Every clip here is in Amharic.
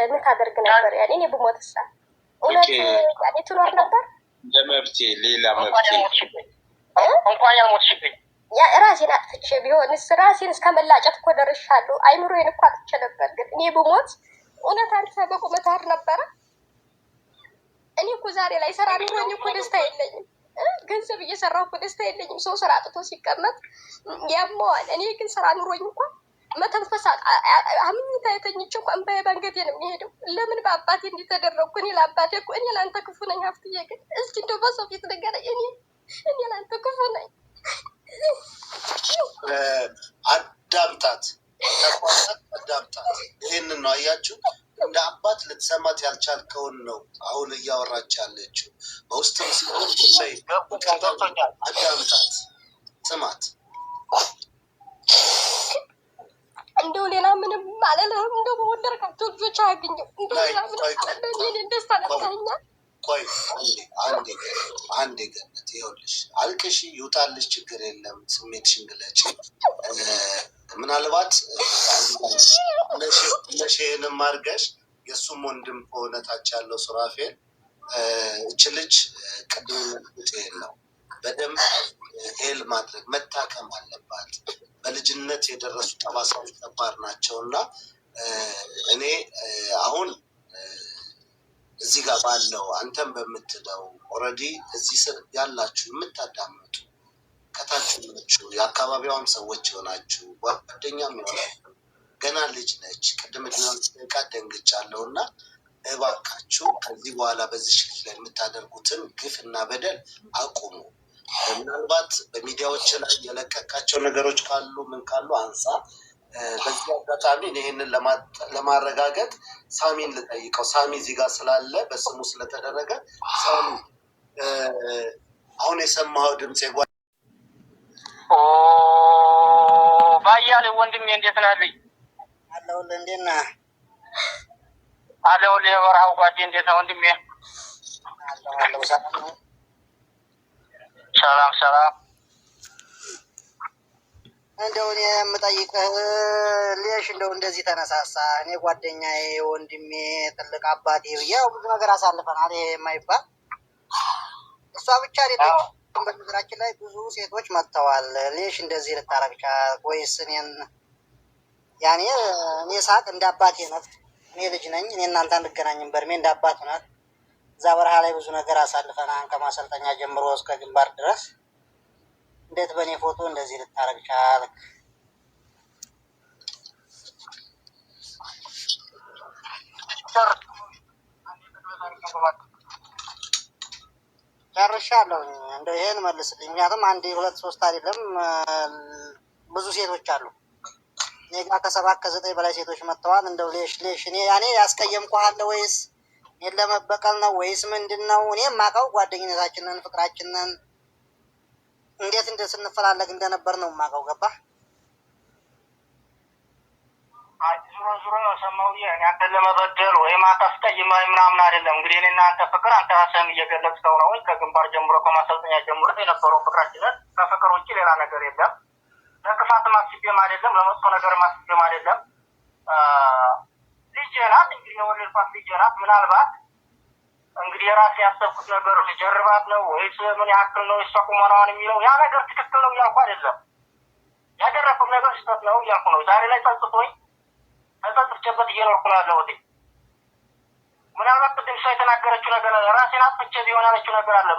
ምን ታደርግ ነበር? ያኔ እኔ ብሞትሳ እውነት ያኔ ትኖር ነበር? ለመብቴ ሌላ መብቴ እንኳን ያልሞትሽብኝ ራሴን አጥፍቼ ቢሆንስ ራሴን እስከ መላጨት እኮ ደርሻለሁ። አይምሮዬን እኮ አጥቼ ነበር። ግን እኔ ብሞት እውነት አንተ በቁመት ነበረ? እኔ እኮ ዛሬ ላይ ስራ ኑሮኝ እኮ ደስታ የለኝም። ገንዘብ እየሰራሁ እኮ ደስታ የለኝም። ሰው ስራ አጥቶ ሲቀመጥ ያመዋል። እኔ ግን ስራ ኑሮኝ እኮ መተንፈስ አምኝታ የተኝቼ እኮ እንባዬ ባንገቴ ነው የሚሄደው። ለምን በአባቴ እንዲህ ተደረግኩ? እኔ ለአባቴ እኮ እኔ ለአንተ ክፉ ነኝ ሀብትዬ። ግን እስኪ እንደው በሰው ፊት ንገረኝ። እኔ ለአንተ ክፉ ነኝ። አዳምጣት፣ አዳምጣት። ይህንን ነው አያችሁ፣ እንደ አባት ልትሰማት ያልቻልከውን ነው አሁን እያወራች ያለችው። በውስጥም ሲሆን አዳምጣት፣ ስማት። እንደው ሌላ ምንም አልልህም። እንደው በወደድካቸው ልጆች አያገኘው። እንደው ሌላ ምንም አልልህም። የእኔን ደስታ ነፍሰኸኛል። ቆይ አንዴ አንዴ ገነት፣ ይኸውልሽ አልቅሺ፣ ይውጣልሽ፣ ችግር የለም። ስሜትሽን ግለጪ። ምናልባት መሼንም አድርገሽ የእሱም ወንድም ከሆነ ታች ያለው ሱራፌል፣ እች ልጅ ቅድም ነው በደንብ heal ማድረግ መታከም አለባት። በልጅነት የደረሱ ጠባሳዎች ከባድ ናቸው እና እኔ አሁን እዚህ ጋር ባለው አንተም በምትለው already እዚህ ስር ያላችሁ የምታዳምጡ ከታች ናችሁ፣ የአካባቢዋም ሰዎች የሆናችሁ ጓደኛም የሆናችሁ ገና ልጅ ነች። ቅድም እድሜዋን ስጠይቃት ደንግጫለሁ እና እባካችሁ ከዚህ በኋላ በዚህ ልጅ ላይ የምታደርጉትን ግፍ እና በደል አቁሙ። ምናልባት በሚዲያዎች ላይ የለቀቃቸው ነገሮች ካሉ ምን ካሉ አንሳ። በዚህ አጋጣሚ ይህንን ለማረጋገጥ ሳሚን ልጠይቀው። ሳሚ እዚህ ጋር ስላለ በስሙ ስለተደረገ፣ ሳሚ፣ አሁን የሰማኸው ድምፅ ባያሌ ወንድሜ እንዴት ነህ? ልኝ አለሁልህ። እንዴት ነህ? አለሁልህ። የበረሃው ጓዴ እንዴት ነህ ወንድሜ? አለሁ አለሁ። ሰላም ነው? ሰላም ሰላም። እንደው እኔ የምጠይቅህ ليش እንደው እንደዚህ ተነሳሳ? እኔ ጓደኛዬ፣ ወንድሜ፣ ትልቅ አባቴ ብዬ ያው ብዙ ነገር አሳልፈናል። ይሄ የማይባል እሷ ብቻ አይደለችም። በነገራችን ላይ ብዙ ሴቶች መጥተዋል። ليش እንደዚህ ልታረግ ቻልክ? ወይስ እኔን ያኔ እኔ ሳቅ እንደ አባቴ ናት። እኔ ልጅ ነኝ። እኔ እናንተ አንገናኝም በእድሜ እንደ አባት ናት። እዛ በረሃ ላይ ብዙ ነገር አሳልፈናል፣ ከማሰልጠኛ ጀምሮ እስከ ግንባር ድረስ። እንዴት በእኔ ፎቶ እንደዚህ ልታረግ ቻልክ? ጨርሻለሁኝ። እንደው ይሄን መልስልኝ። ምክንያቱም አንድ ሁለት ሶስት አይደለም ብዙ ሴቶች አሉ። እኔ ጋ ከ7 ከ9 በላይ ሴቶች መጥተዋል። እንደው ليش ليش እኔ ያኔ ያስቀየምኩህ አለ ወይስ እኔን ለመበቀል ነው ወይስ ምንድን ነው? እኔ የማውቀው ጓደኝነታችንን ፍቅራችንን እንዴት እንደ ስንፈላለግ እንደነበር ነው የማውቀው። ገባህ? ዙሮ ዙሮ ሰማሁ። እኔ አንተን ለመበደል ወይም አንተ አስቀይመህ ምናምን አይደለም። እንግዲህ እኔና አንተ ፍቅር አንተ ራስህን እየገለጽከው ነው። ከግንባር ጀምሮ ከማሰልጠኛ ጀምሮ የነበረው ፍቅራችንን ከፍቅር ውጭ ሌላ ነገር የለም። ለክፋት አስቤም አይደለም፣ ለመጥፎ ነገር አስቤም አይደለም። ልጄ ናት እንግዲህ የወለድኳት ልጄ ናት። ምናልባት እንግዲህ የራሴ ያሰብኩት ነገር ልጀርባት ነው ወይስ ምን ያክል ነው የእሷ ቁመናዋን የሚለው ያ ነገር ትክክል ነው እያልኩ አይደለም። ያደረኩት ነገር ስህተት ነው እያልኩ ነው። ዛሬ ላይ ጸጽቶኝ ተጸጽቼበት እየኖርኩ ነው ያለሁት። ምናልባት ቅድም እሷ የተናገረችው ነገር አለ። ራሴን አጥፍቼ ቢሆን ያለችው ነገር አለ።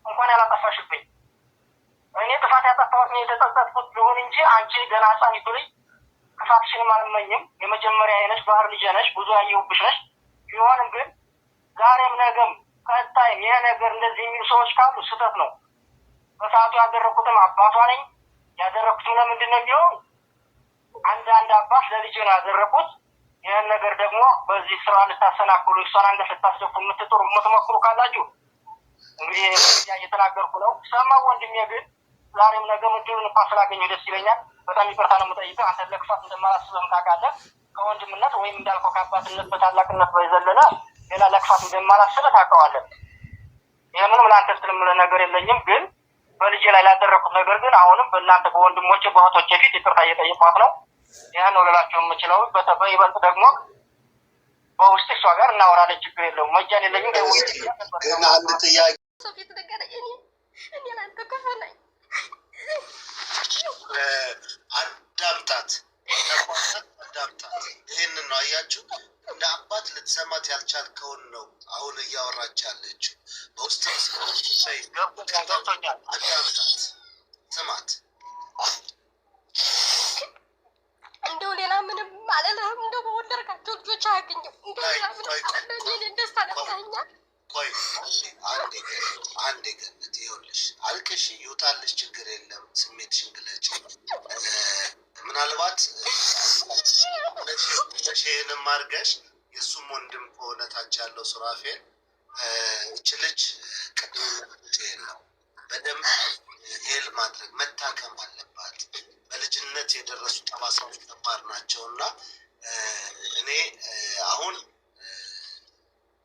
እንኳን ያላጠፋሽብኝ እኔ ጥፋት ያጠፋሁት የተጸጸትኩት ቢሆን እንጂ አንቺ ገና ሕፃኒቱ ልጅ ክፋትሽንም አልመኝም። የመጀመሪያ ነሽ፣ ባህር ልጄ ነሽ፣ ብዙ ያየሁብሽ ነሽ። ቢሆንም ግን ዛሬም ነገም ቀጣይም ይሄ ነገር እንደዚህ የሚሉ ሰዎች ካሉ ስህተት ነው። በሰዓቱ ያደረኩትም አባቷ ነኝ። ያደረኩትም ለምንድን ነው የሚሆን አንድ አባት ለልጄ ነው ያደረኩት። ይህን ነገር ደግሞ በዚህ ስራ ልታሰናክሉ እሷን አንገት ልታስደፉ የምትጥሩ የምትሞክሩ ካላችሁ እንግዲህ እየተናገርኩ ነው። ሰማሁ ወንድሜ፣ ግን ዛሬም ነገም እድሉን እንኳን ስላገኘሁ ደስ ይለኛል። በጣም ይቅርታ ነው የምጠይቀው። አንተን ለክፋት እንደማላስብህም ታውቃለህ። ከወንድምነት ወይም እንዳልከው ከአባትነት በታላቅነት በዘለለ ሌላ ለክፋት እንደማላስብህ ታውቀዋለህ። ይህ ምንም ለአንተ ስል የምልህ ነገር የለኝም። ግን በልጄ ላይ ላደረኩት ነገር ግን አሁንም በእናንተ በወንድሞቼ በእህቶቼ ፊት ይቅርታ እየጠየኳት ነው። ይህን ነው ልላቸው የምችለው። በይበልጥ ደግሞ በውስጥ በውስጥ እሷ ጋር እናወራለን። ችግር የለውም። መጃን የለኝም። ደውዬ ግን አንድ ጥያቄ ሰው ፊት ንገረኝ። እኔ ለአንተ ክፉ ነኝ። አዳምጣት፣ አዳምጣት። ይህንን ነው አያችሁ፣ እንደ አባት ልትሰማት ያልቻልከውን ነው አሁን እያወራች ያለችው። በውስጥ ገብቶኛል። አዳምጣት፣ ስማት። እንደው ሌላ ምንም አልልህም። እንደው በወለድካቸው ልጆች አያገኝም። እንደው ሌላ ምንም አልልህም። የእኔን ደስታ ነፍሰኸኛል። ቆይ አንዴ አንዴ ገነት፣ ይኸውልሽ አልቅሽ ይውጣልሽ፣ ችግር የለም። ስሜትሽን ግለጪ። ምናልባት ይህንም አድርገሽ የእሱም ወንድም ከሆነ ታች ያለው ሱራፌል እች ልጅ ቅድም ይሄን ነው በደንብ heal ማድረግ መታከም አለባት። በልጅነት የደረሱ ጠባሳዎች ከባድ ናቸው እና እኔ አሁን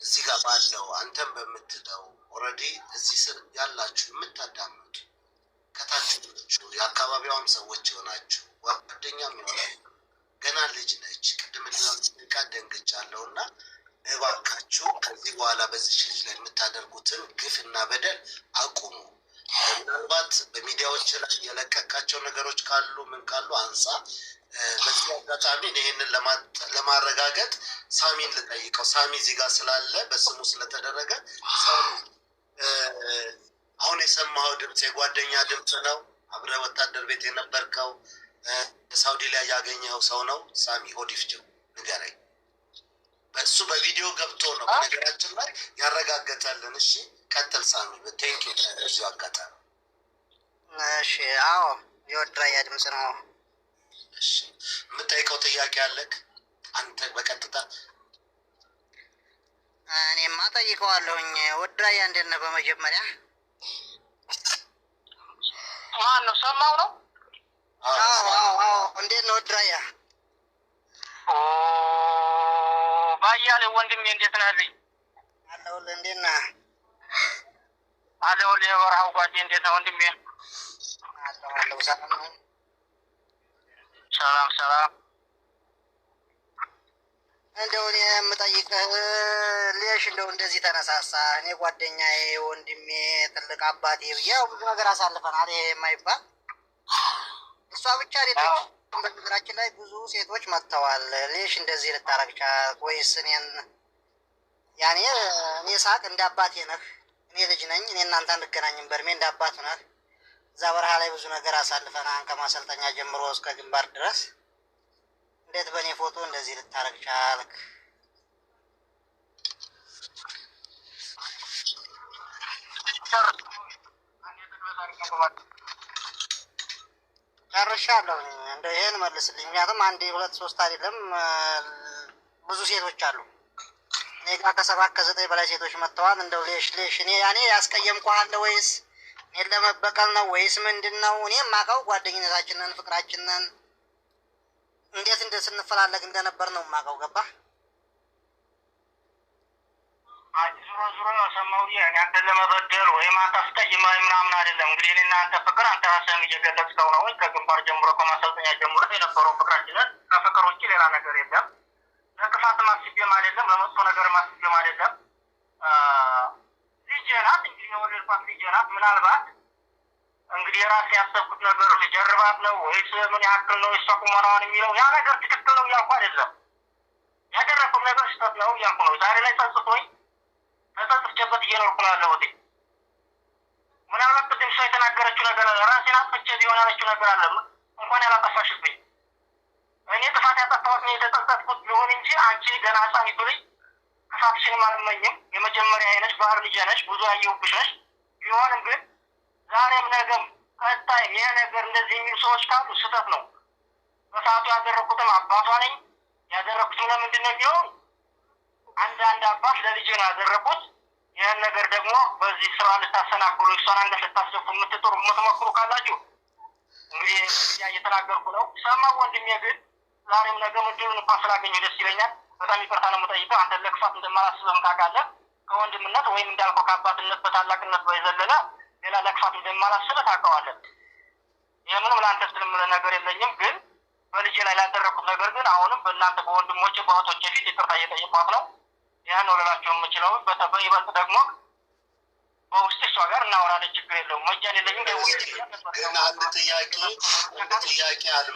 እዚህ ጋር ባለው አንተም በምትለው already እዚህ ስር ያላችሁ የምታዳምጡ ከታች ሆናችሁ የአካባቢዋም ሰዎች የሆናችሁ ጓደኛም የሆናችሁ ገና ልጅ ነች። ቅድም ቃ ደንግጫለሁ እና እባካችሁ ከዚህ በኋላ በዚች ልጅ ላይ የምታደርጉትን ግፍ እና በደል አቁሙ። ምናልባት በሚዲያዎች ላይ የለቀቃቸው ነገሮች ካሉ ምን ካሉ አንሳ። በዚህ አጋጣሚ ይህንን ለማረጋገጥ ሳሚን ልጠይቀው። ሳሚ እዚህ ጋር ስላለ በስሙ ስለተደረገ፣ ሳሚ፣ አሁን የሰማኸው ድምፅ የጓደኛ ድምፅ ነው? አብረህ ወታደር ቤት የነበርከው ሳውዲ ላይ ያገኘኸው ሰው ነው? ሳሚ ሆዲፍጀው ንገረኝ። በእሱ በቪዲዮ ገብቶ ነው በነገራችን ላይ ያረጋገጠልን። እሺ ቀጥል ሳሚ። Thank you እዚሁ አጋጣሚ። እሺ፣ አዎ የወድራያ ድምፅ ነው። እሺ የምጠይቀው ጥያቄ አለክ አንተ በቀጥታ? እኔማ ጠይቀዋለሁኝ። ወድራያ እንዴት ነህ? በመጀመሪያ ማን ነው ሰማው ነው? አዎ አዎ አዎ። እንዴት ነው ወድራያ? ባያሌ ወንድሜ እንዴት ነህ? ልኝ አለሁልህ። እንዴት ነህ? አለሁልህ። የበረሃው ጓዴ እንዴት ነህ ወንድሜ? አለሁ አለሁ። ሰላም ነው? ሰላም ሰላም። እንደው እኔ የምጠይቅህ ليش እንደው እንደዚህ ተነሳሳ? እኔ ጓደኛዬ፣ ወንድሜ፣ ትልቅ አባቴ ብዬ ያው ብዙ ነገር አሳልፈናል። ይሄ የማይባል እሷ ብቻ አይደለችም። በነገራችን ላይ ብዙ ሴቶች መጥተዋል። ليش እንደዚህ ልታረግ ቻልክ? ወይስ እኔን ያኔ እኔ ሳቅ እንደ አባቴ ነህ፣ እኔ ልጅ ነኝ። እኔ እናንተ አንገናኝም በእድሜ እንደ አባት ነህ። እዛ በረሃ ላይ ብዙ ነገር አሳልፈናል፣ ከማሰልጠኛ ጀምሮ እስከ ግንባር ድረስ። እንዴት በእኔ ፎቶ እንደዚህ ልታረግ ቻልክ? ጨርሻለሁኝ። እንደው ይሄን መልስልኝ። ምክንያቱም አንድ ሁለት ሶስት አይደለም ብዙ ሴቶች አሉ። እኔ ጋር ከ7 ከ9 በላይ ሴቶች መጥተዋል። እንደው ليش ليش እኔ ያኔ ያስቀየምኩህ አለ ወይስ እኔን ለመበቀል ነው ወይስ ምንድን ነው? እኔ የማውቀው ጓደኝነታችንን ፍቅራችንን እንዴት እንደ ስንፈላለግ እንደነበር ነው የማውቀው። ገባህ? ዙሮ ዙሮ ሰማው እኔ አንተን ለመበደል ወይም አንተ አስቀይመህ ምናምን አይደለም። እንግዲህ እኔና አንተ ፍቅር አንተ ራስህን እየገለጽከው ነው። ከግንባር ጀምሮ ከማሰልጠኛ ጀምሮ የነበረው ፍቅራችንን ከፍቅር ውጭ ሌላ ነገር የለም። ለክፋት አስቤም አይደለም፣ ለመጥፎ ነገር አስቤም አይደለም። ልጄ ናት እንግዲህ የወለድኳት ልጄ ናት። ምናልባት እንግዲህ የራሴ ያሰብኩት ነገር ልጀርባት ነው ወይስ ምን ያክል ነው የእሷ ቁመናዋን የሚለው ያ ነገር ትክክል ነው እያልኩ አይደለም። ያደረኩት ነገር ስህተት ነው እያልኩ ነው። ዛሬ ላይ ጸጽቶኝ ተጸጽቼበት እየኖርኩ ነው ያለሁት። ምናልባት ቅድም እሷ የተናገረችው ነገር አለ፣ ራሴን አጥፍቼ ቢሆን ያለችው ነገር አለ። እንኳን ያላጠፋሽብኝ እኔ ጥፋት ያጠፋሁት ነው የተጸጸትኩት ቢሆን እንጂ አንቺ ገና ሕፃን ይብልኝ ክፋትሽንም አልመኝም። የመጀመሪያ ነሽ፣ ባህር ልጄ ነሽ፣ ብዙ ያየሁብሽ ነሽ። ቢሆንም ግን ዛሬም ነገም ቀጣይም ይህ ነገር እንደዚህ የሚሉ ሰዎች ካሉ ስህተት ነው። በሰዓቱ ያደረኩትም አባቷ ነኝ። ያደረኩትም ለምንድን ነው ቢሆን አንዳንድ አባት ለልጄ ነው ያደረኩት። ይህን ነገር ደግሞ በዚህ ስራ ልታሰናክሉ እሷን አንገት ልታስደፉ የምትጥሩ የምትሞክሩ ካላችሁ እንግዲህ እየተናገርኩ ነው። ሰማው ወንድሜ ግን ዛሬም ነገም እድሉን እንኳን ስላገኘሁ ደስ ይለኛል። በጣም ይቅርታ ነው የምጠይቀው። አንተን ለክፋት እንደማላስብም ታውቃለህ። ከወንድምነት ወይም እንዳልከው ከአባትነት በታላቅነት በዘለለ ሌላ ለክፋት እንደማላስብህ ታውቀዋለህ። ይህ ምንም ለአንተ ስል የምልህ ነገር የለኝም። ግን በልጄ ላይ ላደረኩት ነገር ግን አሁንም በእናንተ በወንድሞቼ በእህቶቼ ፊት ይቅርታ እየጠየኳት ነው። ያ ነው ልላቸው የምችለው። በይበልጥ ደግሞ በውስጥ እሷ ጋር እናወራለን፣ ችግር የለውም። መጃን የለኝም። ግን አንድ ጥያቄ አለ።